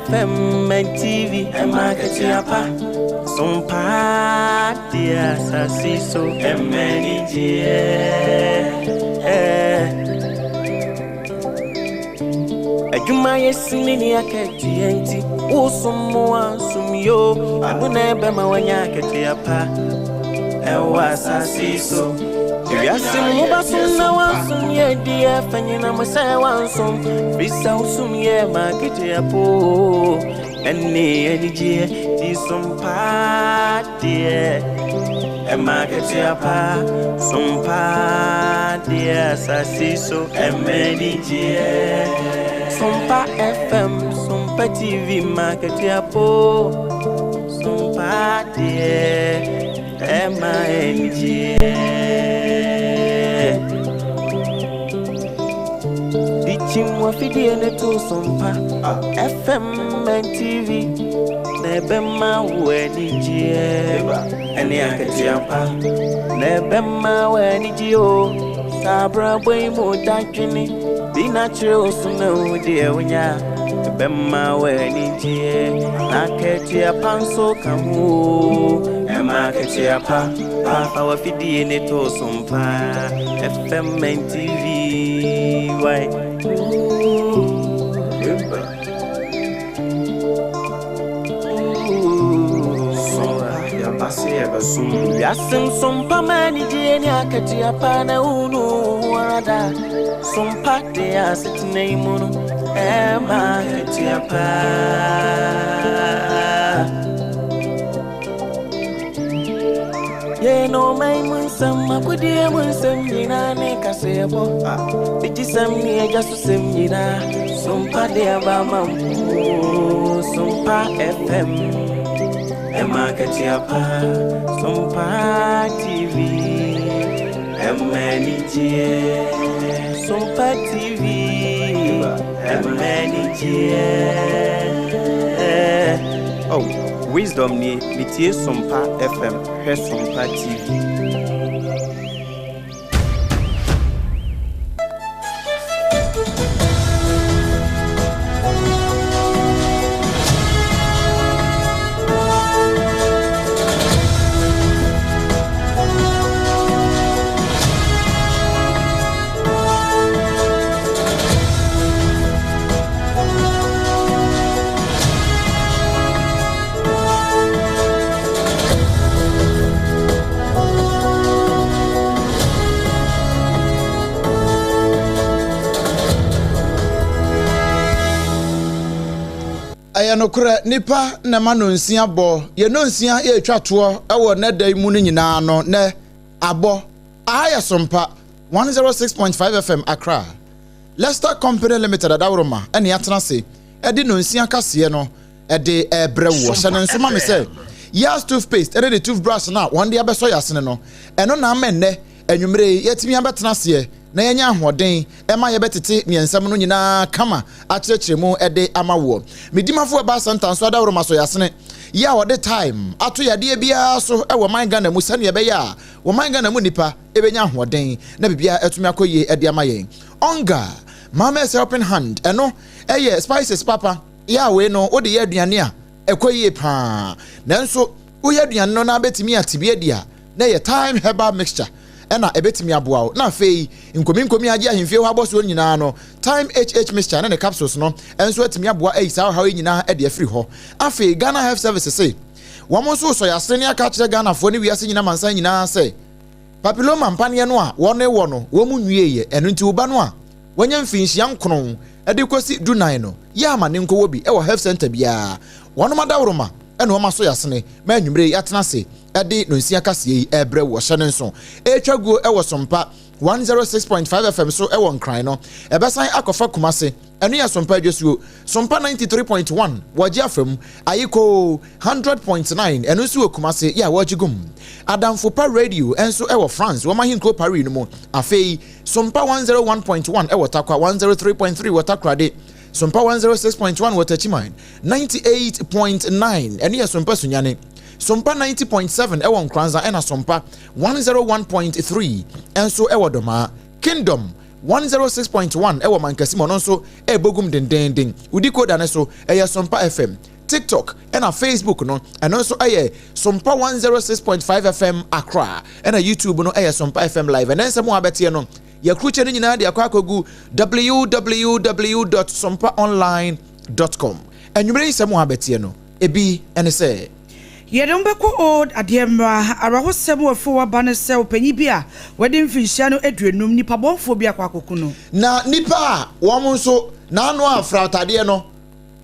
FM and TV ɛma akatua pa. Sompa deɛ asase so ɛma anigyeɛ. Adwuma yɛ sini ne akatua nti wosom mo ansom yo ɛno na ɛbɛma wanya akatua pa ɛwɔ asase so. Ewiase mu wobasom na wansom yɛ deɛ fa nyina mo sɛ wansom firi sɛ wosom yɛ ma akatua po ɛne anigyeɛ nti sompa deɛ ɛma akatua pa sompa deɛ asase so ɛma anigyeɛ Sompa FM Sompa TV ma akatua po sompa deɛ ɛma anigyeɛ Dikyim wafidie ne to sompa FM and TV na ɛbɛma wo anigyeɛ ɛne akatua pa na ɛbɛma wo anigyeɛ o saa abrabɔ yi mu dadwene bi na kyerɛ wo so na wo deɛ wonya ɛbɛma wo anigyeɛ na akatua pa nso ka ho o ɛma akatua pa fa wafidie ne to sompa FM and TV why. Wiase nsompa ma anigyeɛ ne akatua pa na wonu wo ho ara da sompa de asetena yi mu no ɛma akatua pa. Yɛn ɔman mu nsɛm akodie mu nsɛm nyinaa ne kaseɛbɔ bigyesɛm ne agya so sɛm nyinaa sompa de aba ma mo Sompa FM ɛma akatua pa Sompa TV ɛma anigyeɛ Sompa TV ɛma anigyeɛ. Oh, wisdom nie metie Sompa FM hwɛ Sompa TV. Ɛyɛ nokorɛ, nnipa na ɛma nonsia bɔ. Yɛn nonsia yɛretwa toɔ wɔ nnɛ da yi mu no nyinaa no, nnɛ abɔ. Aha yɛ Sompa 106.5 FM Accra. Leicester Company Limited Adaworoma ɛne atena ase ɛde nonsia kaseɛ no ɛde ɛrebrɛ woɔ. Hyɛ no nso ma me sɛ Yas toothpaste ɛne ne toothbrush no a wɔn de abɛsɔ yɛn asene no, ɛno na ama nnɛ anwummere yi yɛatumi abɛtena aseɛ na yɛanya ahoɔden ma yɛbɛtete mmiɛnsɛm no nyinaa kama akyerɛkyerɛ mu de ama woɔ. Me dimafo ɛbaa Santa nso adaworoma so yɛasene yɛ a ɔde time ato yadeɛ biara so wɔ man Ghana mu sɛdeɛ ɛbɛyɛ a wɔ man Ghana mu nnipa ɛbɛnya ahoɔden na biribiara atumi akɔ yie de ama yɛn. Onga, Mama's Helping Hand, ɛno ɛyɛ spices papa yɛ a wei no wode yɛ aduane a ɛkɔ yie paa nanso woyɛ aduane no na bɛtumi ate bi adi a na ɛyɛ thyme herbal mixture ɛna ɛbɛtumi aboa wo. Na afei nkominkomi agye ahemfie hɔ abɔsoɔ nyinaa no, thyme HH mixture ne ne capsules no nso atumi aboa ayi saa ɔhaw yi nyinaa de afiri hɔ. Afei Ghana Health Service se wɔn nso resɔ yɛn asene ne aka akyerɛ Ghanafoɔ ne wiase nyina amansan nyinaa sɛ papilloma mpaneɛ no a wɔn wɔ no wɔn nwieeɛ, ɛno nti wo ba no a wanya mfinhyia nkron de kɔsi dunan no yɛ ama ne nkɔwɔ bi wɔ health center biara. Wɔnom adaworoma na wɔn aso yɛasene ma anwummere yi atena ase de nonsia kaseɛ yi rebrɛ wo. Ɔhyɛ no nso ɛretwa guo wɔ Sompa 106.5 FM so wɔ Nkran no. Ɛbɛsan akɔfa Kumase, ɛno yɛ Sompa Adwasuo, Sompa 93.1 wɔgye afa mu, Ayikoo 100.9 ɛno nso wɔ Kumase yɛ a wɔgye gum. Adamfo Pa Radio nso wɔ France, wɔn ahenkuro Paris no mu. Afei Sompa 101.1 wɔ Tarkwa, 103.3 wɔ Takoradi, Sompa 106.1 wɔ Techiman, 98.9 ɛno yɛ Sompa Sunyani, Sompa 90.7 ɛwɔ Nkoranza ɛna Sompa 101.3 nso ɛwɔ Domaa. Kingdom 106.1 ɛwɔ Mankasim, ɔno nso ɛrebɔ gum dendenden. Wo decoder no so ɛyɛ Sompa FM. TikTok ɛna Facebook no, ɛno nso ɛyɛ Sompa 106.5 FM Accra, ɛna YouTube no ɛyɛ Sompa FM Live. Ɛnɛ nsɛm a abɛteɛ no, yɛkrukyɛ no nyinaa de akɔ akɔgu www.sompaonline.com. Anwummere nsɛm a abɛteɛ no, ebi ɛne sɛ Yɛde mo bɛkɔ Old adeɛ mmra. Awerɛhosɛm wɔ firi waba no sɛ ɔpanyin bi a wɔde mfinhyia no 50 nipa bɔnfoɔ bi akɔ akɔku no. Na nipa a wɔn nso n'ano a fratadeɛ no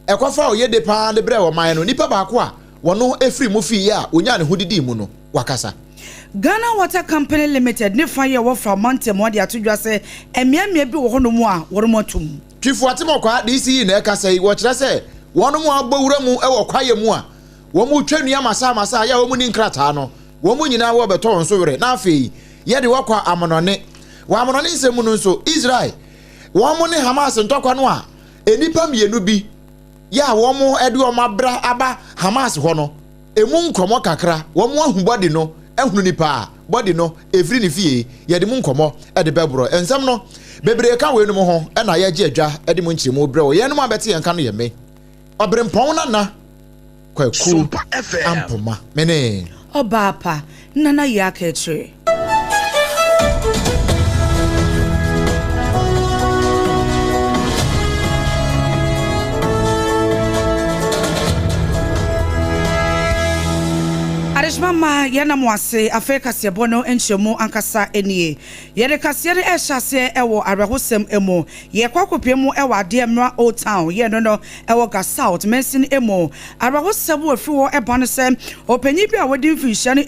ɛkɔfa ɔyɛ de paa de brɛ ɔman no, nipa baako a wɔn efiri mu fii a onyaa ne ho didii mu no, wakasa. Ghana Water Company Limited ne fa yɛ wɔ fra mantam de ato dwa sɛ mmeammea bi wɔ hɔnom a wɔn atum. Twifo Atemɔkwa DCE na ɛkasa yi, wɔkyerɛ sɛ wɔn mu abɔ wura mu wɔ kwaeɛ mu a wɔn twa nnua masamasa yɛ a wɔn ni nkrataa no, wɔn nyinaa wɔbɛtɔ wɔn so werɛ. Na afei yɛde wɔkɔ amonɔne. Wɔ amonɔne nsɛm mu no nso, Israel wɔn ne Hamas ntɔkwa no a nnipa mmienu bi yɛ a wɔn de wɔn abra aba Hamas hɔ no, emu nkɔmɔ kakra, wɔn ahu bɔde no, ahunu nipa a bɔde no efiri ne fie, yɛde mu nkɔmɔ de bɛborɔ. Nsɛm no bebree ka wei no mu ho ɛna yɛgye adwa de mu nkyerɛmu brɛ wɔ yɛn mu abɛte yɛn ka no yɛ me Ɔberempɔn Nana Kwaku Ampoma mene Ɔbaa pa Nana yɛ aka akyire. Adehyema ma yɛnam ase. Afei kaseɛbɔ no nkyerɛmu ankasa nie. Yɛde kaseɛ no ɛhyɛ aseɛ ɛwɔ awerɛhosɛm mu. Yɛkɔ akɔpie mu ɛwɔ adeɛ mmra Old Town yɛ no ɛwɔ Ga South mansin mu. Awerɛhosɛm wɔ firi hɔ ɛba no sɛ ɔpanyin bi a wɔde mfinhyia no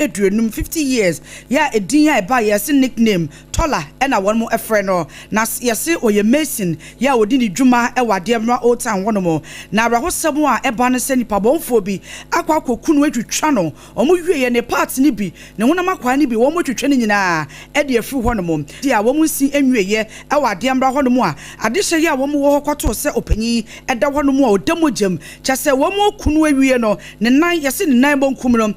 50, 50 years, yɛ a edin a ɛba yɛse nickname Tɔla ɛna wɔn mo ɛfrɛ no, na yɛse ɔyɛ mason yɛ a ɔdi ne dwuma ɛwɔ adeɛ mmra Old Town hɔnom. Na awerɛhosɛm a ɛba no sɛ nipa bɔnfoɔ bi akɔ akɔku no, atwitwa no. Wɔn wie yɛ ne parts no bi, ne honam akwaa no bi, wɔn twitwa no nyinaa ɛde afiri hɔnom. Deɛ a wɔn nsi nwie ɛwɔ adeɛ mmra hɔnom a adehyɛ yi a wɔn wɔ hɔ kɔtoo sɛ ɔpanyin ɛda hɔnom a ɔda mogyam, kyɛ sɛ wɔn aku no awie no, ne nan, yɛse ne nan bonkum no,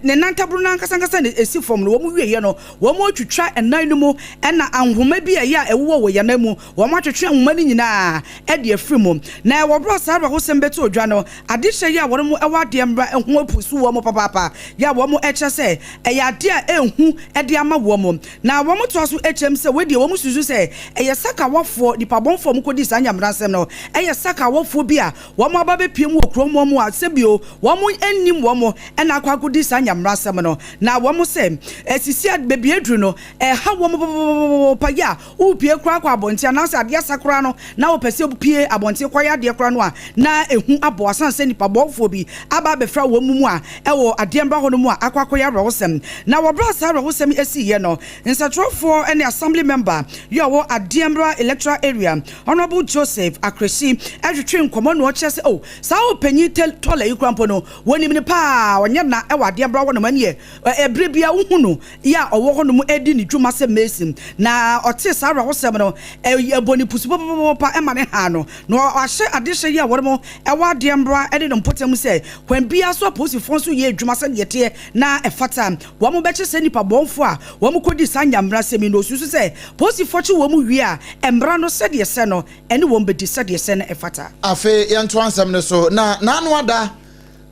ne nan taboro no ankasa ankasa na esi fam no. Wɔn wie yɛ no, wɔn atwitwa ɛnan no mu, ɛna ahoma bi a ɛyɛ a ɛwowɔ wɔ yɛn nan mu, wɔn atwetwe ahoma no nyinaa ɛde afiri mu. Na ɛwɔ berɛ a saa awerɛhosɛm bɛtɔ odwa no, adehyɛ yi a wɔn ɛwɔ adeɛ mmra ho apu so wɔn papaapa yɛ a wɔn ɛkyerɛ sɛ ɛyɛ adeɛ a ɛnhu ɛde ama wɔn. Na wɔn toa so ɛkyɛm sɛ wɔdeɛ wɔn susu sɛ ɛyɛ sakawafoɔ nipa bɔnfoɔ wɔn kɔdi saa nyameransɛm no, ɛyɛ sakawafoɔ bi a wɔn aba bɛpie mu wɔ kurom wɔn mu a sɛbio wɔn anim wɔn ɛna akɔ akɔdi saa nyameransɛm no. Na wɔn sɛ ɛsisi a beebi aduru no ɛha wɔn papaapa yi a wopie koraa kɔ abɔnten anaasɛ adeɛ asa koraa no na wopɛ sɛ wopie abɔnten kɔyɛ adeɛ koraa no a na ehu abɔ asan sɛ nipa bɔnfoɔ bi aba abɛfra wɔn mu a ɛwɔ adeɛ mbra hɔ no mu a akɔ akɔyɛ awerɛhosɛm. Na wɔbrɛ saa awerɛhosɛm esiiɛ no, nsɛtwerɛfoɔ ne assembly member yi a ɔwɔ adeɛ mbra electoral area, Honourable Joseph Akresi, ɛtwetwe nkɔmɔ na ɔkyerɛ sɛ o saa ɔpanyin Tɔla yi koraa mpo no, wɔnim ne paa, ɔnyɛ na ɛwɔ adeɛ mbra hɔ nom ɛneɛ ɛberɛ bi a wohu no yɛ a ɔwɔ hɔ nom edi ne dwuma sɛ mason. Na ɔte saa awerɛhosɛm no, ɛbɔ ne pusu papapapa ɛma ne ha no, na wahyɛ adehyɛ yi a wɔn ɛwɔ adeɛ mbra ɛde ne mpɔtam sɛ kwan biara so apolisifoɔ nso yɛ adwuma sɛdeɛ teɛ na ɛfata, wɔn bɛkye sɛ nipa bɔnfo a wɔn kɔdi saa nyamra sɛm yi. Na osusu sɛ polisifoɔ kye wɔn wie a, mmara no sɛdeɛ sɛ no ɛne wɔn bɛdi sɛdeɛ sɛ no ɛfata. Afei yɛnto ansɛm no so. Na n'ano ada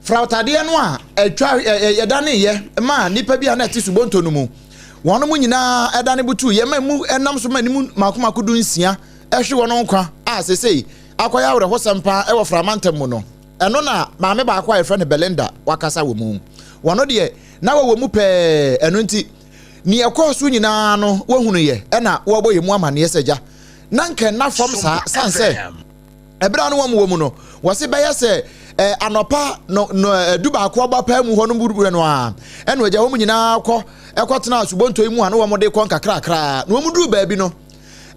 fratadeɛ no a atwa yɛdaneyɛ ma nnipa bi a na ɛte subonto no mu, wɔn mu nyinaa ɛdane butu yɛ ma mu ɛnam so ma ne mako mako 16 ɛhwe wɔn nkwa a sesei akɔyɛ awerɛhosɛm paa ɛwɔ framantam mu no. Ɛno na maame baako a yɛfrɛ no Belinda wakasa wɔ mu. Wɔn deɛ na wɔwɔ mu pɛɛ, ɛno nti nea ɛkɔɔ so nyinaa no wɔhunu yɛ, ɛna wɔbɔ yɛ mu amanneɛ sɛ gya na nka nna fam saa san sɛ ɛberɛ a no wɔn wɔ mu no, wɔse bɛyɛ sɛ anɔpa no no 11 aba paa mu hɔ no mu no a, ɛna agya wɔn nyinaa kɔ ɛkɔtena asubɔntɔ yi mu a na wɔn de kɔ nkakrakra. Na wɔn duru baabi no,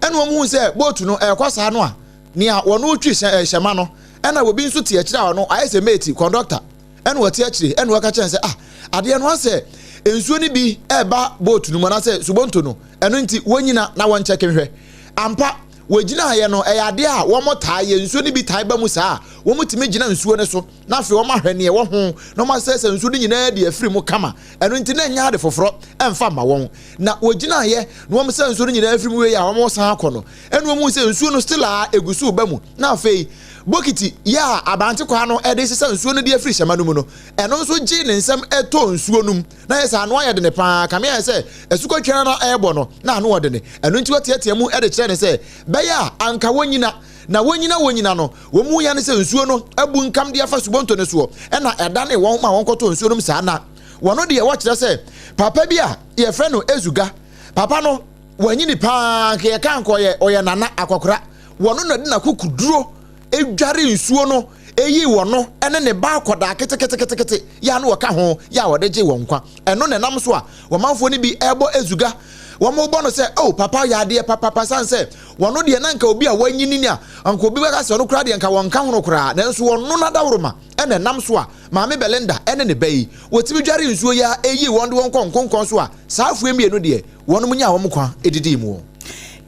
ɛna wɔn hu sɛ bootu no ɛrekɔ saa no a, nea wɔn retwi hyɛma no, ɛna obi nso te akyire a ɔno ayɛ sɛ mate kɔndɔkta, ɛna ɔte akyire, ɛna ɔka kyerɛ sɛ ah, adeɛ no asɛ nsuo no bi ɛreba bootu no mu anaasɛ subonto no, ɛno nti wɔnyina na wɔn kyɛke nhwɛ. Ampa, Wɔgyinaeɛ no, ɛyɛ adeɛ a wɔtaa yɛ, nsuo no bi tae ba mu saa a, wɔtumi gyina nsuo no so na afei wɔahwɛ neɛ ɛwɔ ho na wɔasɛesɛ nsuo no nyinaa de afiri mu kama. Ɛno nti na ɛnyɛ ade foforɔ ɛmfa mma wɔn. Na wɔgyinaeɛ na wɔsɛ nsuo no nyinaa afiri mu wei a wɔsan akɔ no, ɛna wɔhu sɛ nsuo no still a ɛgu so ba mu. Na afei bokiti yɛ a aberante kwaa no de sesa nsuo no de afiri hyɛma no mu no, ɛno nso gyee ne nsam tɔɔ nsuo no mu. Na ayɛ sɛ ano ayɛ dene paa, kame ayɛ sɛ asukɔtweaa no rebɔ no, na ano ɔdene. Ɛno nti ɔteɛteɛ mu de kyerɛɛ no sɛ, bɛyɛ a anka wɔnnyina. Na wɔnnyina wɔnnyina no, wɔn mu ya ne sɛ nsuo no abunkam de afa subonto no soɔ, ɛna ɛdanee wɔn ma wɔkɔtɔɔ nsuo no mu saa. Na wɔn deɛ wɔkyerɛ sɛ papa bi a yɛfrɛ no Ezuga, papa no wanyini paa, anka yɛka anka ɔyɛ ɔyɛ nana akɔkora, wɔno na de n'akokoduro dware nsuo no yii wɔno ne ne ba akɔdaa keteketekete yɛ a na wɔka ho yɛ a wɔde gyee wɔn nkwa. Ɛno na ɛnam so a wɔmanfoɔ no bi rebɔ Ezuga. Wɔbɔ no sɛ, oh, papa yɛ adeɛ papapa, sane sɛ wɔno deɛ na anka obi a wanyini ni a, anka obi bɛka sɛ ɔno koraa deɛ anka wɔnka ho no koraa, nanso wɔno n'adaworoma na ɛnam so a Maame Belinda ne ne ba yi, wɔtumi dware nsuo yi ara yii wɔn de wɔn kɔɔ nkonkɔn so a saa afoɛ mmienu deɛ wɔnom nyaa wɔn nkwa didii mu.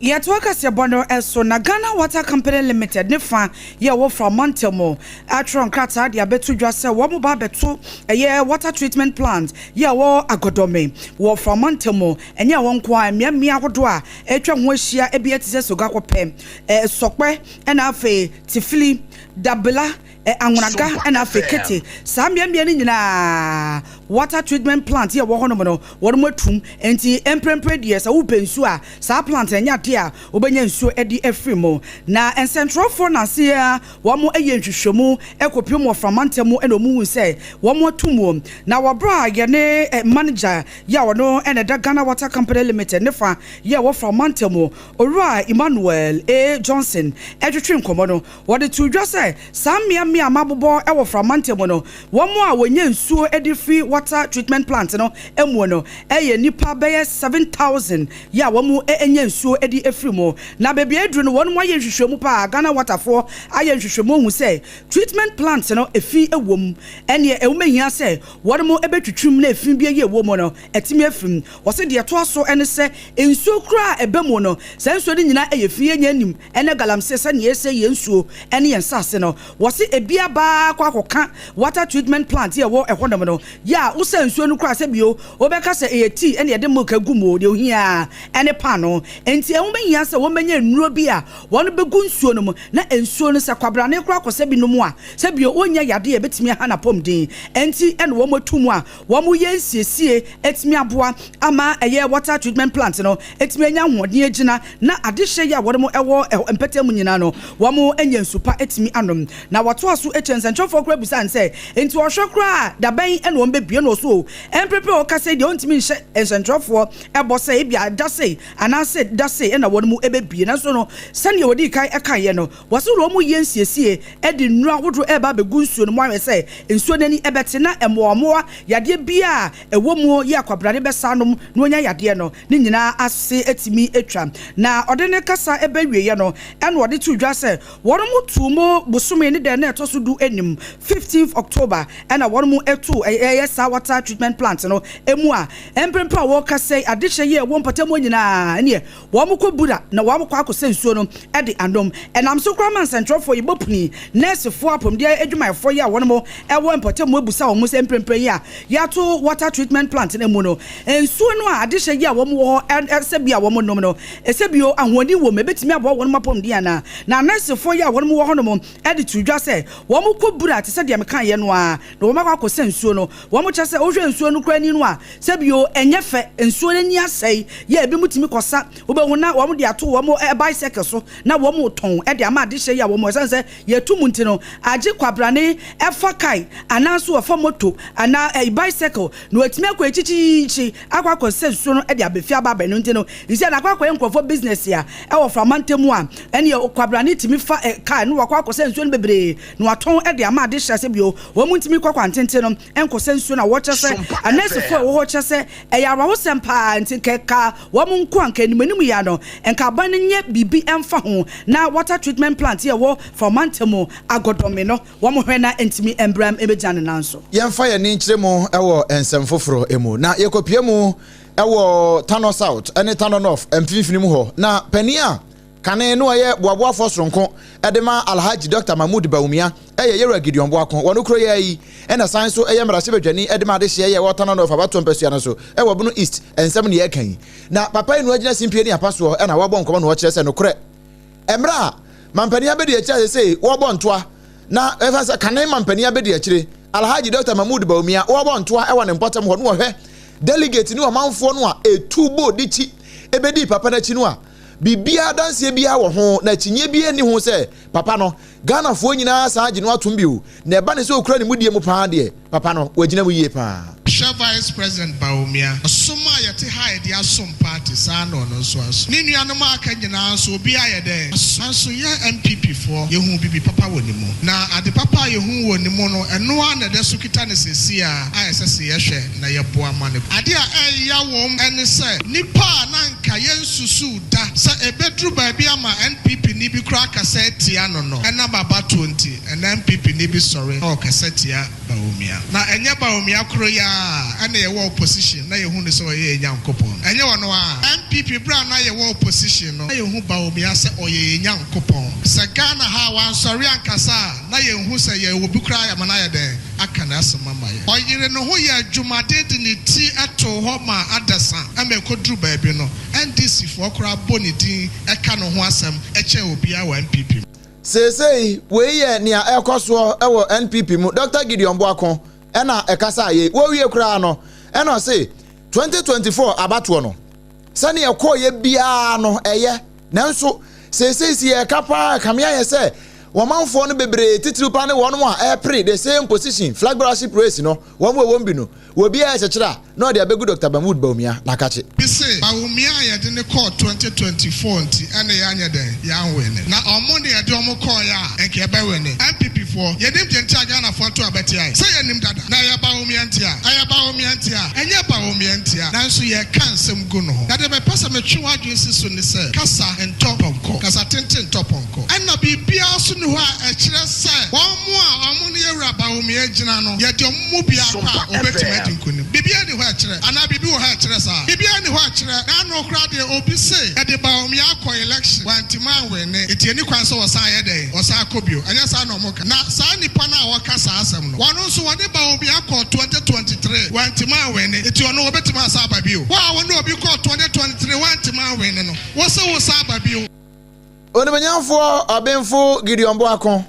Yɛtoa kaseɛbɔ no so na Ghana Water Company Limited ne fa yɛ wɔ Fra mantam atwerɛ nkrataa de abɛto dwa sɛ wɔn ba abɛto ɛyɛ water treatment plant yɛ wɔ Agɔdɔme wɔ Fra mantam. Ɛnyɛ ɛhɔ nko ara, mmeammea ahodoɔ a atwa ho ahyia bi te sɛ Sogakɔpɛ, Sɔkpɛ ɛna afei Tifili, Dabela, Anwonaga ɛna afei Kete. Saa mmeammea no nyinaa water treatment plant yɛ wɔ hɔnom no wɔnom atum. Enti mprempren deɛ sɛ wopɛ nsuo a, saa plant no ɛnyɛ adeɛ a wobɛnya nsuo de afiri mu. Na nsɛntwerɛfoɔ nanse yi ara wɔn yɛ nhwehwɛmu kɔpem wɔ Fra mantam mu na wɔn hui sɛ wɔn atum wɔ. Na wɔ berɛ a yɛne manager yi a ɔno na ɛda Ghana Water Company Limited ne fa yi a ɛwɔ Fra mantam mu, Owura Emmanuel A. Johnson retwetwe nkɔmmɔ no, Wɔde too dwa sɛ saa mmeammea a mabobɔ wɔ Fra mantam mu no, wɔn a wɔnya nsuo de firi water treatment plant no mu no yɛ nnipa bɛyɛ 7,000 yɛ a wɔn nya nsuo de firi mu. Na baabi a aduru no wɔn ayɛ nhwehwɛmu paa, Ghana Water foɔ ayɛ nhwehwɛmu ahu sɛ treatment plant no efi wɔ mu, ɛneɛ ɛho bɛhia sɛ wɔn bɛtwitwim na efi bi a ɛwɔ mu no atumi afiri mu. Wɔse deɛ ɛtoa so ne sɛ nsuo koraa a ɛba mu no, saa nsuo no nyinaa yɛ fi, yɛnnya nnim ɛne galamsey sɛnea yɛsɛe yɛn nsuo ne yɛn nsase no. Wɔse ebi aba ara kɔ akɔka water treatment plant a ɛwɔ ɛhɔnom no. Yɛ a wosa nsuo no koraa sɛ bio wobɛka sɛ ɛyɛ tea ɛna yɛde milk agu mu o, deɛ ohia ara ne paanoo. Enti ɛho bɛhia sɛ wɔbɛnya nnuro bi a wɔbɛgu nsuo no mu na nsuo no sɛ kwabrane koraa kɔsɛ bi nom a sɛ bio ɔnnya yadeɛ a ɛbɛtumi aha n'apɔmuden. Enti ɛna wɔatu mu a wɔyɛ nsiesie atumi aboa ama ɛyɛ water treatment plant no atumi anya ahoɔden agyina na adehyeɛ yi a wɔn wɔ mpɛtɛ mu nyinaa no wɔn anya nsu pa atumi anom. Na wɔtoa so kyerɛ nsɛnkyerɛwfoɔ koraa bisaa no sɛ nti ɔhwɛ koraa a dabɛn na wɔn bɛbue no ɔso o mprepre a ɔkasa yi deɛ ɔntumi nhyɛ nsɛnkyerɛwfoɔ bɔ sɛ ebia da sei anaase da sei na wɔn bɛbue nanso no sɛdeɛ wɔdii kan kaeɛ no Wɔse wɔn yɛ nsiesie de nnuro ahodoɔ reba abɛgu nsuo no mu ahwɛ sɛ nsuo no ani bɛte na mmoawammoawa yadeɛ biara a ɛwɔ mu yɛ akwabrane bɛsa anom na wɔanya yadeɛ no ne nyinaa ase atumi atwa. Na ɔde ne kasa bɛwieɛ no ɛna ɔde too dwa sɛ wɔn too mu bosome ne dɛn na ɛtɔ so du nim, 15th October, ɛna wɔn too ɛyɛ saa water treatment plant no mu a mprempren a wɔrekasa yi adehyɛ yi a ɛwɔ mpɔtam hɔ nyinaa neɛ Wɔkɔ bura na wɔakɔ akɔsa nsuo no de anom. Ɛnam so koraa ma nsɛntwerɛfoɔ yi bɔ pini nɛɛsefoɔ, apɔmuden adwumayɛfoɔ yi a wɔn wɔ mpɔtam mu abisa wɔn sɛ mprempren yi a yɛato water treatment plant no mu no, nsuo no a adehyɛ yi a wɔn wɔ hɔ sɛ bi a wɔn nom no, sɛ bio ahoɔden wɔ mu, ɛbɛtumi aboa wɔn apɔmuden anaa? Na nɛɛsefoɔ yi a wɔn wɔ hɔnom de too dwa sɛ wɔkɔ bura te sɛ deɛ mekaeɛ no ara na wɔakɔ akɔsa nsuo no. Wɔkyerɛ sɛ wohwɛ nsuo no koraa ani no a, sɛ bio ɛnyɛ fɛ, nsuo no ani asɛe, yɛ ebinom tumi kɔsa, wobɛhu na wɔde ato wɔn bicycle so na wɔretɔn de ama adehyɛ yi a wɔn, ɛsiane sɛ yɛtu mu nti no, agye kwabrane fa kae anaa nso wɔfa moto anaa bicycle na wɔatumi akɔ akyikyiikyi akɔ akɔsa nsuo no de aba fie aba abɛnom nti no, seesei no akɔ akɔyɛ nkurɔfoɔ business a ɛwɔ Frama ntam a ɛneɛ kwabrane tumi fa kaa na wakɔ akɔsa nsuo no bebree na watɔn de ama adehyɛ sɛ bio wɔn ntumi kɔ kwantenten no nkɔsa nsuo na wɔkyɛ sɛ anɛɛsefoɔ a ɛwɔ hɔ kyɛ sɛ ɛyɛ awerɛhosɛm paa nti nka ɛka wɔn nko a nka anim anim yi ara no nka aban no nyɛ biribi mfa ho na water treatment plant yi a ɛwɔ Frama ntam Agɔdɔme no wɔn hwɛ na ɛntumi mbra mmɛgyina ne nan so. Yɛmfa yɛn ani nkyerɛ mu wɔ nsɛm foforɔ mu, na yɛkɔpue mu wɔ Tano South ne Tano North mfimfini mu hɔ, na panin a. Kane no ɔyɛ boaboafoɔ soronko de ma Alhaji Dɔkta Mahmood Bawumia yɛ Yɛwura Gideon Boako. Wɔ no kuro yi ara yi na san nso yɛ mmarahyɛbadwani de ma adehyeɛ yɛ wɔ Tano North abatoɔ mpasua no so wɔ Bono East nsɛm ne yɛreka yi. Na papa yi na wagyina simpie ne apa soɔ na wabɔ nkɔmmɔ na ɔkyerɛ sɛ nokorɛ mmerɛ a mampanin abɛdi akyire a sesei wɔrebɔ ntoa na ɛfa sɛ kane mampanin abɛdi akyire Alhaji Dɔkta Mahmood Bawumia wɔrebɔ ntoa wɔ ne mpɔtam hɔ no wɔhwɛ delegate ne ɔmanfoɔ no a ɛtu bɔ di kyi ɛbɛdii papa no akyi no a Biribiara adanseɛ biara wɔ ho na akyinnyeɛ biara nni ho sɛ papa no, Ghanafoɔ nyinaa san agye no atom bio. Na ɛba no sɛ ɔkura ne mudie mu paa deɛ, papa no, wagyina mu yie paa. Hwɛ Vice President Bawumia, ɔsom a yɛte ha a yɛde asom party saa na ɔno nso asom. Ne nuanom a aka nyinaa nso obiara ayɛ dɛn? Asom. Nanso yɛn NPP foɔ yɛhuu bibi papa wɔ ne mu. Na ade papa a yɛhuu wɔ ne mu no ɛno ara na ɛda so kita no seesei ara a ɛsɛ se yɛhwɛ na yɛboa ma no. Ade a ɛya wom ne sɛ nnipa a na anka yɛnsusuw da sɛ ebeduru baabi ama NPP-ni bi koraa akasa atia no no, ɛnam abatoɔ nti, ɛnnɛ NPP-ni bi sɔre na ɔkasa tia Bawumia. Na ɛnyɛ Bawumia koro yi ara na yɛwɔ opposition na yɛhu no sɛ ɔyɛ yɛn Nyankopɔn. Ɛnyɛ ɔno ara. NPP, berɛ a na yɛwɔ opposition no, na yɛhu Bawumia sɛ ɔyɛ yɛn Nyankopɔn. Sɛ Ghana ha a, wansɔre ankasa a, na yɛnhu sɛ yɛwɔ bi koraa a yɛma no ayɛ dɛn? aka n'asɛm ama yɛn. Ɔyeree ne ho yɛɛ adwumaden de ne ti too hɔ maa adasa ma ɛkɔduru baabi no, NDC foɔ koraa bɔ ne din ka ne ho asɛm kyɛn obiara wɔ NPP mu. Seesei wei yɛ nea ɛrekɔ soɔ wɔ NPP mu, Dɔkta Gideon Boako na ɛkasaa yei. Wɔwie koraa no, ɛna ɔse 2024 abatoɔ no, sɛnea ɛkɔeɛ biara no ɛyɛ, nanso seesei si yɛreka paa ɛkame ayɛ sɛ wɔn manfoɔ no bebree titiriw paa ne wɔn a ɛrepere the same position flag bearership race no wɔn a wɔn bi no wɔbiara ɛkyekyere a na ɔde abɛgu Dr. Mahmood Bawumia n'akakye. Bi se, Bawumia a yɛde no kɔɔ 2024 nti ɛne yɛanyɛ dɛn? Yɛanwene. Na ɔmo ne yɛde ɔmo kɔɔeɛ a nka yɛbɛwene. NPP foɔ, yɛnim deɛ nti a Ghanafoɔ to aba tiae. Sɛ yɛnim dada. Na ɛyɛ Bawumia ntia? Ɛyɛ Bawumia ntia? Ɛnyɛ Bawumia ntia. Nanso yɛreka nsɛm gu no ho. Na deɛ mepɛ sɛ metwe w'adwene si so ne sɛ, kasa ntɔ pɔnkɔ. Kasa tenten ntɔ pɔnkɔ. Ɛna biribiara nso nni hɔ a ɛkyerɛ sɛ wɔn a wɔn ne Yɛwura Bawumia gyina no, yɛde wɔn mu biako a ɔbɛtumi adi nkonim. Biribiara nni hɔ a ɛkyerɛ. Anaa biribi wɔ hɔ a ɛkyerɛ saa? Biribiara nni hɔ a ɛkyerɛ. N'ano koraa deɛ obi se yɛde Bawumia akɔ election, wantumi anwene, nti ɛnni kwan sɛ wɔsan yɛ dɛn? Wɔsan kɔ bio. Ɛnyɛ saa na wɔka. Na saa nipa no a ɔka saa asɛm no, ɔno nso wɔde Bawumia kɔɔ 2023, wantumi anwene, nti ɔno ɔbɛtumi asan aba bio? Wo a wo ne obi kɔɔ 2023 wantumi anwene no, wo se wosan aba bio? Onimuonyamfoɔ Ɔbenfo Gideon Boako,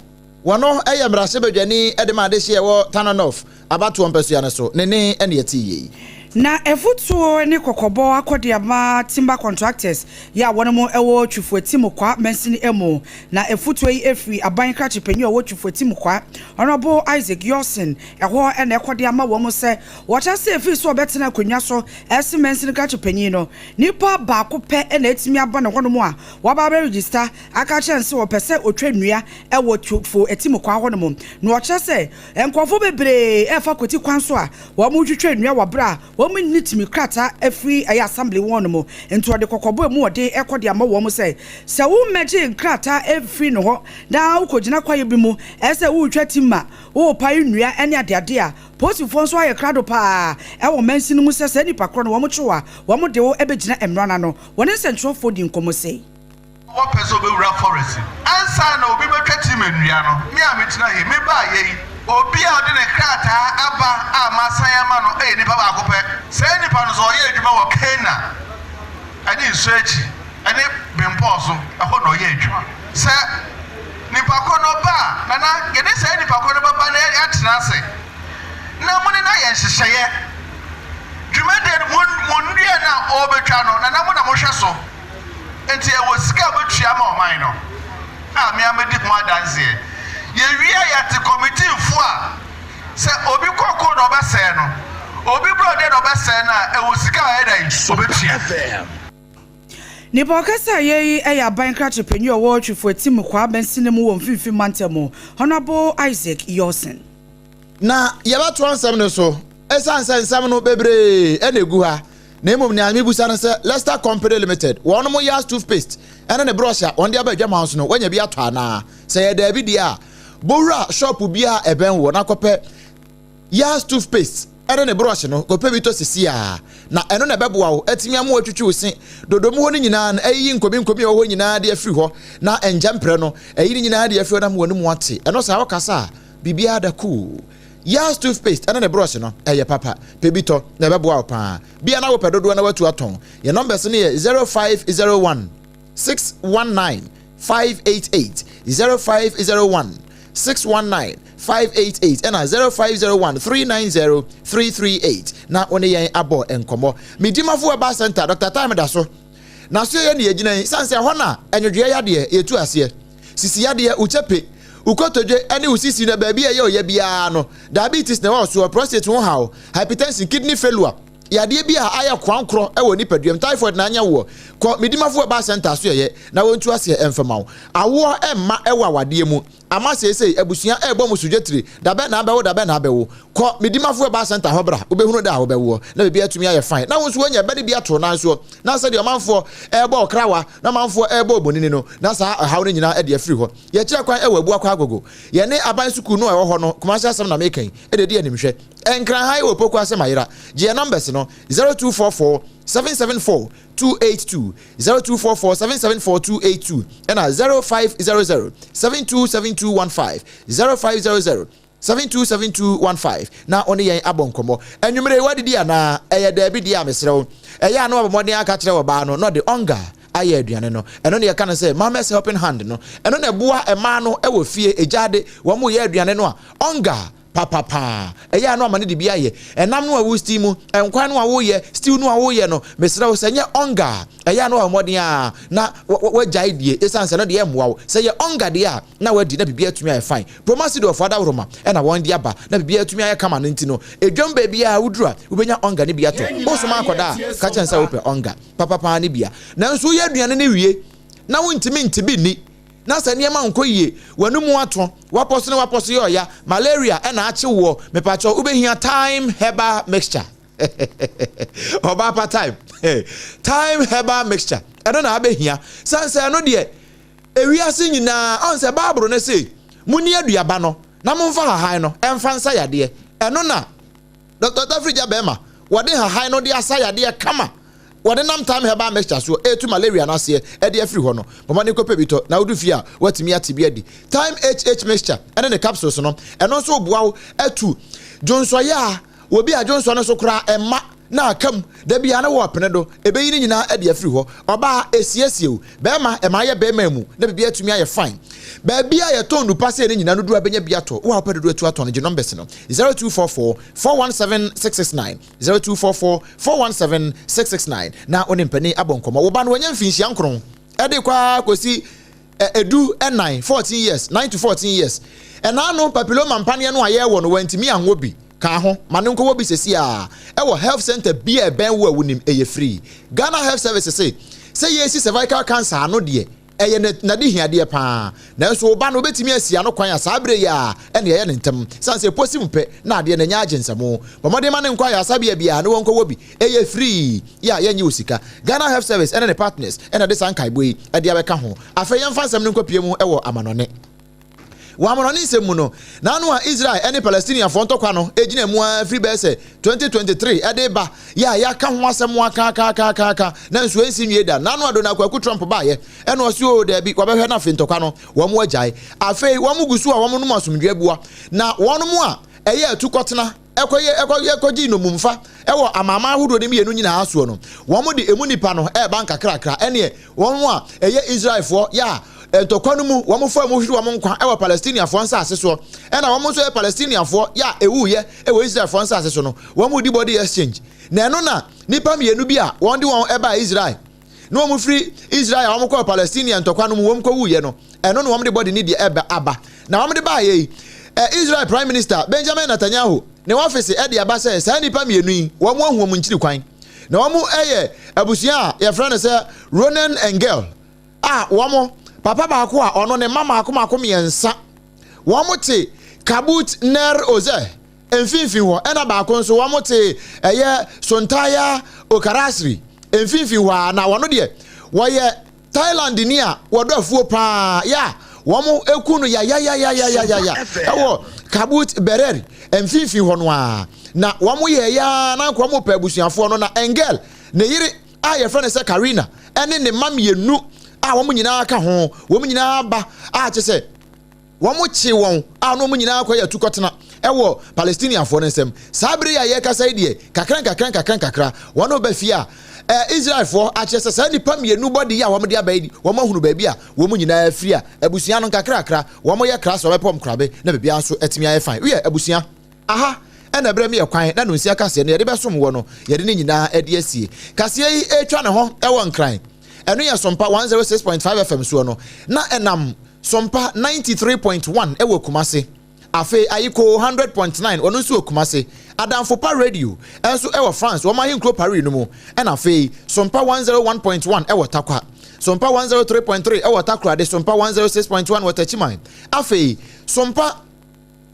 wɔno yɛ mmarahyɛbadwani de ma adehyeɛ ɛwɔ Tano North abatoɔ mpasua no so, ne nne na yɛtee yei. Na afutuo ne kɔkɔbɔ akɔde ama Timber Contractors yi a wɔnom wɔ Twifo-Atim Kwa mansini mu. Na afutuo yi firi aban krakye panyin a ɔwɔ Twifo-Atim Kwa, Honourable Isaac Yorson hɔ na ɛkɔde ama wɔn sɛ wɔkyɛ sɛ ɛfiri sɛ ɔbɛtena akonnwa so se mansini krakye panyin no, nipa baako pɛ na atumi aba ne hɔnom a waba abɛregista aka akyerɛ no sɛ ɔpɛ sɛ ɔtwa nnua wɔ Twifo-Atim Kwa hɔnom. Na ɔkyerɛ sɛ nkurɔfoɔ bebree refa kwati kwan so a wɔretwitwa nnua wɔ bere a wɔnni tumi krataa afiri ɛyɛ assembly wɔn no mu. Nti ɔde kɔkɔbɔ a emu ɔden rekɔ de ama wɔn sɛ, sɛ wommɛgye nkrataa mfiri ne hɔ na wokɔgyina kwaeɛ bi mu sɛ woretwa timma, worepae nnua ne adeade a, polisifoɔ nso ayɛ krado pa ara wɔ mansin no mu sɛ saa nnipa korɔ no wɔkye wo a, wɔde wo bɛgyina mmara no ano. Wɔne nsɛntwerɛfoɔ dii nkɔmmɔ sei. Wɔpɛ sɛ ɔbɛwura forest mu. Ansa na obi bɛtwa timber nnua no, me a metena he, mebaeɛ yi, obi a ɔde ne krataa aba a masan ama no yɛ nipa baako pɛ. Saa nipa no nso, ɔyɛ adwuma wɔ Kena ne Nsuakyi ne Bempɔɔ so, ɛhɔ na ɔyɛ adwuma. Sɛ nipa korɔ no ba a, Nana, yɛne saa nipa korɔ no bɛba na yɛatena ase na mo ne no ayɛ nhyehyɛeɛ. Dwumadie no, mo nnua no a ɔrebɛtwa no, Nana, mo na mohwɛ so. Enti ɛwɔ sika a wobɛtua ama ɔman no a me ara mɛdi ho adanseɛ. Yɛwie a yɛate kɔmitiifoɔ a sɛ obi kɔkoo na ɔbɛsɛe no, obi borɔdeɛ na ɔbɛsɛe no a, ɛwɔ sika a ɔyɛ dɛn? Ɔbɛtua. Nipa ɔkasa yɛ yi yɛ aban krakye panyin a ɔwɔ Twifo Atim Kwaa mansini mu wɔ Mfimfini Mantam mu, Honourable Isaac Yorson. Na yɛbɛtoa nsɛm no so, ɛsiane sɛ nsɛm no bebree na ɛgu ha. Na mmom nea mebisa ne sɛ, Lester Company Limited, wɔnom Yas toothpaste ne ne brush a wɔde aba adwaman so no, woanya bi atɔ anaa? Sɛ ɛyɛ daabi deɛ a, bɔ wura shop biara a ɛbɛn woɔ na kɔpɛ Yas toothpaste. ne ne brɔhye no, kɔpɛ bi tɔ sesiaa, na ɛno na ɛbɛboa wo atumi ama woatwitwi wo se dodo mu hɔ no nyinaa na ayiyi nkominkomi a ɛwɔ hɔ nyinaa de afiri hɔ, na nkyɛmprɛ no, ayi ne nyinaa de afiri hɔ na ama w'anomu ate. Ɛno saa wokasa a, biribiara da cool. Yaz toothpaste ne ne brɔhye no, ɛyɛ papa. Pɛ bi tɔ, na ɛbɛboa wo paa. Bia na wopɛ dodoɔ na woatu atɔn. Yɛn numbers no yɛ 0501 619 588, 0501 619 588 ɛna 0501 390 338 na wo ne yɛn abɔ nkɔmmɔ. Medimafo Herbal Center, Dr. Time da so. Na so yɛ ne yɛgyina yi, sane sɛ ɛhɔ na ɛnwodwoeɛ yadeɛ yɛtu aseɛ. Sisi yadeɛ, wo kyɛpe, wo kotodwe ne wo sisi no baabi a ɛyɛ ɔya biara no, diabetes na ɛwɔ soɔ, prostate ho haw, hypertension, kidney failure, yadeɛ bi a ayɛ koankorɔ wɔ nipaduam, typhoid na anyɛ woɔ, kɔ Medimafo Herbal Center so yɛyɛ na wɔntu aseɛ ɛmfa ma wo. Awoɔ mma ɛwɔ awadeɛ mu, ama seesei abusua ɛrebɔ mo sodwatire, dabɛn na abɛwo, dabɛn na abɛwo. Kɔ Medimafo Herbal Center hɔ bra, wobɛhunu da a wobɛwoɔ na biribi atumi ayɛ fine na wo nso woanya ɛbɛ no bi ato wo nan soɔ na sɛdeɛ ɔmanfoɔ ɛrebɔ ɔkrawa na ɔmanfoɔ ɛrebɔ obonini no na saa ɔhaw no nyinaa ɛde afiri hɔ. Yɛkyerɛ kwan ɛwɔ Abuakwa Agogo. Yɛne aban sukuu no a ɛwɔ hɔ no, Kumasi asɛm na meka yi, ɛde di animhwɛ. Nkran ha yi wɔ Poku ase Mayera. Gye yɛn numbers no, 0244 774 282, 0244 774 282, ɛna 0500 727215, 0500 727215, na wo ne yɛn abɔ nkɔmmɔ. Anwummere yi woadidi anaa? Ɛyɛ daabi deɛ a mesrɛ wo, ɛyɛ a na wabɔ mmɔden aka akyerɛ ɔbaa no na ɔde ɔnga ayɛ aduane no. Ɛno na yɛka no sɛ mama's helping hand no. Ɛno na ɛboa mmaa no wɔ fie, egyaade, wɔn reyɛ aduane no a, ɔnga papapaa. Ɛyɛ a na wama no de bi ayɛ. Ɛnam no a wo steam, nkwan no a woyɛ, stew no a woyɛ no, mesrɛ wo sɛ ɛnyɛ ɔnga a, ɛyɛ a na wabɔ mmɔden a na wagyae die, ɛsiane sɛ ɛno deɛ ɛmmoa wo. Sɛ ɛyɛ ɔnga deɛ a, na wadi na biribiara atumi ayɛ fine. Promasidorfo adaworoma na wɔn de aba na biribiara atumi ayɛ kama no nti no, edwam baabiara a wuduru a, wubenya ɔnga no bi atɔ. Wosoma akɔda a, ka kyerɛ no sɛ wopɛ ɔnga papa paa no bi a. Nanso woyɛ aduane no wie na wuntumi nte bi nni, na sɛ nneɛma nkɔ yie, w'anomu ato, w'apɔ so ne w'apɔ so yɛ ɔya, malaria na akye woɔ, mepakyɛw wobehia Thyme Herbal Mixture. Ɔbaa pa Thyme. Thyme Herbal Mixture, ɛno na abehia. Sane sɛ ɛno deɛ, Ewiase nyinaa, ɔn sɛ Bible no se, Munni aduaba no, na momfa hahan no mfa nsa yadeɛ. Ɛno na Dɔkta Tafirigya Bɛɛma, wɔde hahan no de asa yadeɛ kama. Wɔde nam Thyme Herbal Mixture soɔ retu malaria no aseɛ de afiri hɔ no. Bɔ mmɔden kɔpɛ bi tɔ, na wodu fie a, woatumi ate bi adi. Thyme HH Mixture ne ne capsules no, ɛno nso reboa wo atu dwonsɔyɛ a Obi a dwonsɔ no so koraa mma na aka mu da biara na wɔrepene do, ebeyi ne nyinaa adi afiri hɔ. Ɔbaa, esiesie wo. Barima, ɛma ayɛ barima mu na biribiara atumi ayɛ fine. Baabi a yɛtɔn nnupa sei no nyinaa no duru a bɛnya bi atɔ. Wo a wopɛ dodoɔ atu atɔ no, gye numbers no, 0244 417 669, 0244 417 669, na wo ne mpanin abɔ nkɔmmɔ. Wo ba no wanya mfinhyia nkron de rekɔ ara kɔsi Edu nnan, 14 years, 9 to 14 years, ɛna ano papilloma mpaneɛ no a yɛwɔ no wantumi anwɔ bi, ka ho ma no nkɔwɔ bi sɛsi ara ɛwɔ health center bi a ɛbɛn wo a wonim, ɛyɛ free. Ghana Health Service se sɛ yɛresi cervical cancer ano deɛ ɛyɛ n'adehiadeɛ paa, nanso wo ba no wobɛtumi asi ano kwan a saa berɛ yi ara ɛna yɛyɛ no ntɛm, sane sɛ ɛpɔsi mu pɛ na adeɛ no anya agye nsam. Bɔ mmɔden ma no nkɔ ayaresabea biara na wɔnkɔwɔ bi. Ɛyɛ free yɛ a yɛnnye wo sika. Ghana Health Service ne ne partners na ɛde saa nkaebɔ yi de abɛka ho. Afei yɛmfa nsɛm no nkɔpue mu wɔ amanɔne. Wɔ amanɔne nsɛm mu no, n'ano a Israel ne Palestiniafoɔ ntɔkwa no gyina mu ara firi bɛyɛ sɛ 2023 de reba yɛ a yɛaka ho asɛm akaakaakaaka nanso ɛnsi nwie da. N'ano a Donald Kwaku Trump baeɛ ɛna ɔse oo daabi wɔbɛhwɛ na afei ntɔkwa no wɔn agyae. Afei wɔn gu so a wɔnom asomdwoeɛ abua na wɔn a ɛyɛ atukɔtena ɛkɔyɛ ɛkɔyɛ ɛkɔgye nnommumfa wɔ amanaman ahodoɔ no mmienu nyinaa soɔ no, wɔn de emu nnipa no reba nkakrakra, ɛneɛ wɔn a ɛyɛ Israelfoɔ yɛ a ntɔkwa no mu wɔn faa mu hwere wɔn nkwa wɔ Palestiniafoɔ nsase soɔ, ɛna wɔn nso yɛ Palestiniafoɔ yɛ a ɛwuiɛ wɔ Israelfoɔ nsase so no, wɔn di body exchange. Na ɛno na nnipa mmienu bi a wɔn de wɔn baa Israel na wɔn firi Israel a wɔn kɔɔ Palestinia ntɔkwa no mu wɔn kɔwuiɛ no, ɛno na wɔn de bɔde ne deɛ ɛba aba. Na wɔn de baeɛ yi, ɛ Israel Prime Minister Benjamin Netanyahu ne wɔfese ɛde aba sɛ saa nnipa mmienu yi wɔn ahu wɔn nkyiri kwan. Na wɔn yɛ abusua a yɛfrɛ no sɛ Ronen Engel a wɔn papa baako a ɔno ne mma mmaako mmaako mmiɛnsa wɔn te Kabut Ner Ozer mfinfin hɔ, ɛna baako nso wɔn te ɛyɛ Sontaya Okarasri mfinfin hɔ a, na wɔn deɛ wɔyɛ Thailand ni a wɔdɔ afuo paa yɛ a wɔn eku no yayayayayaya ɛwɔ Kabut Berer mfinfin hɔ no a. Na wɔn yɛɛyɛ ara na anka wɔn repɛ abusuafoɔ no na Engel ne yere a yɛfrɛ no sɛ Karina ne ne mma mmienu a wɔn nyinaa ka ho, wɔn nyinaa ba a kyɛ sɛ wɔkyee wɔn a na wɔn nyinaa kɔyɛ atukɔtena wɔ Palestiniafoɔ no nsam. Saa bere yi a yɛrekasa yi deɛ, kakra nkakra nkakra nkakra, wɔn reba fie a Israelfoɔ akyerɛ sɛ saa nnipa mmienu bɔde yi a wɔde aba yi, wɔn ahunu baabi a wɔn nyinaa firi a abusua no nkakrakra wɔyɛ kra sɛ wɔbɛpɔm korabe na biribiara nso atumi ayɛ fine. Wiɛ, abusua, aha na ɛberɛ meyɛ kwan na nonsia kaseɛ no yɛde bɛsom woɔ no, yɛde ne nyinaa de asie. Kaseɛ yi retwa ne ho wɔ Nkran, ɛno yɛ Sompa 106.5 FM soɔ no, na ɛnam Sompa 93.1 wɔ Kumase. Afei Ayikoo 100.9 ɔno nso wɔ Kumase. Adamfo Pa Radio nso wɔ France wɔn ahenkuro Paris no mu. Ɛna afei Sompa 101.1 wɔ Tarkwa. Sompa 103.3 wɔ Takoradi, Sompa 106.1 wɔ Techiman. Afei Sompa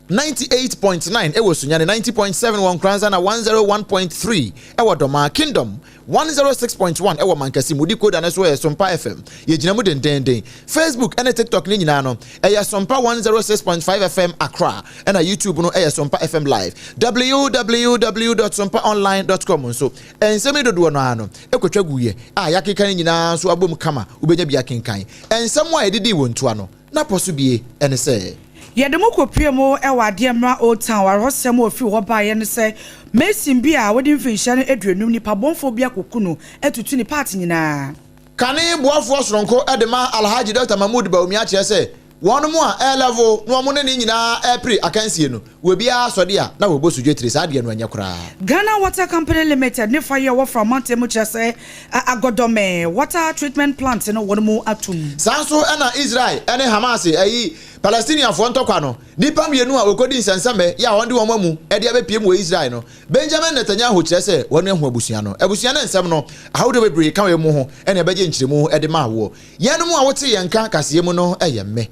98.9 wɔ Sunyani, 90.7 wɔ Nkoranza na 101.3 wɔ Dɔmaa. Kingdom 106.1 wɔ Mankasi mu. Decoder no so yɛ Sompa FM. Yɛgyina mu dendeenden. Facebook ne TikTok no nyinaa no, ɛyɛ Sompa 106.5 FM Accra, ɛna YouTube no yɛ Sompa FM Live. www.sompaonline.com nso, nsɛm yi dodoɔ no ara no kɔtwa guiɛ a yɛakeka no nyinaa nso abom kama, wobɛnya bi akenkan. Nsɛm a yɛdidii wɔ ntoa no. N'apɔ so bie ne sɛ. Yɛde mo kɔpue mu wɔ adeɛ mmra Old Town. Awerɛhosɛm a ɔfiri hɔ baeɛ ne sɛ mason bi a wadi mfinhyia no aduonum, nipa bɔnfoɔ bi akɔku no atutu ne part nyinaa. Kane boafoɔ soronko de ma Alhaji Dɔkta Mahmood Bawumia kyerɛ sɛ wɔnom a ɛrelevel na wɔn ne ne nyinaa repere akansie no, wɔ biara sɔde a na wɔbɔ so dwetire, saa deɛ no ɛnyɛ koraa. Ghana Water Company Limited ne fa yi a ɛwɔ Fra mantam mu kyerɛ sɛ Agɔdɔme Water Treatment Plant no wɔn mu atum. Saa nso na Israel ne Hamas ayi Palestiniafoɔ ntɔkwa no, nnipa mmienu a wɔkɔdi nsɛnsɛmmɛ yɛ a wɔde wɔn amu de abɛpiem wɔ Israel no, Benjamin Netanyahu kyerɛ sɛ wɔn ahu abusua no. Abusua no nsɛm no ahodoɔ bebree ka wɔn mu ho na ɛbɛgye nkyerɛmu de maa woɔ. Yɛnom a wotee yɛn nka kaseɛ mu no yɛ me,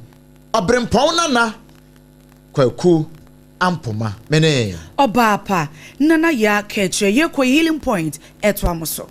Ɔberempɔn Nana Kwaku Ampoma, me ne. Ɔbaa pa, Nana Yaa Kɛkyerɛ, yɛkɔ Healing Point ɛtoa mo so.